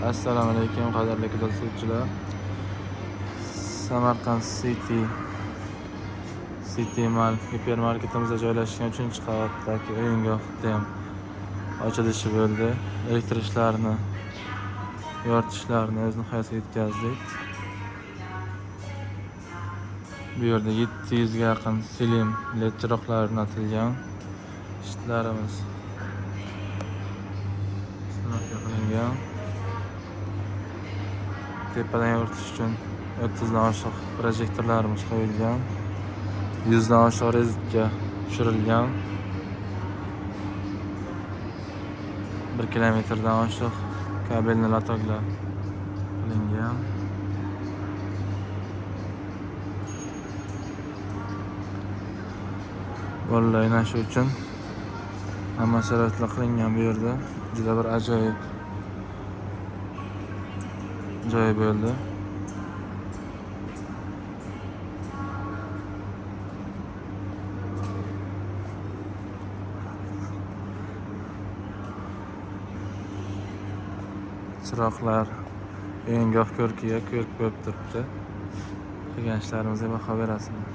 Assalomu alaykum, qadrli kuzatuvchilar. Samarqand City City Mall gipermarketimizda joylashgan 3-qavatdagi o'yingohda ham ochilishi bo'ldi. Elektr ishlarini, yoritishlarni o'z nihoyasiga yetkazdik. Bu yerda 700 ga yaqin silim led chiroqlari o'rnatilgan. Shitlarimiz установка qilingan. Tepadan yoritish uchun 30 dan oshiq projektorlarimiz qo'yilgan. 100 dan oshiq rozetka tushirilgan. 1 kilometrdan oshiq kabelni latoklar qilingan. Bolalar o'ynashi uchun hamma sharoitlar qilingan bu yerda. Juda bir ajoyib joy bo'ldi. Chiroqlar o'yingoh ko'rkiga ko'rk bo'lib turibdi. Qilgan ishlarimizga baho berasizlar.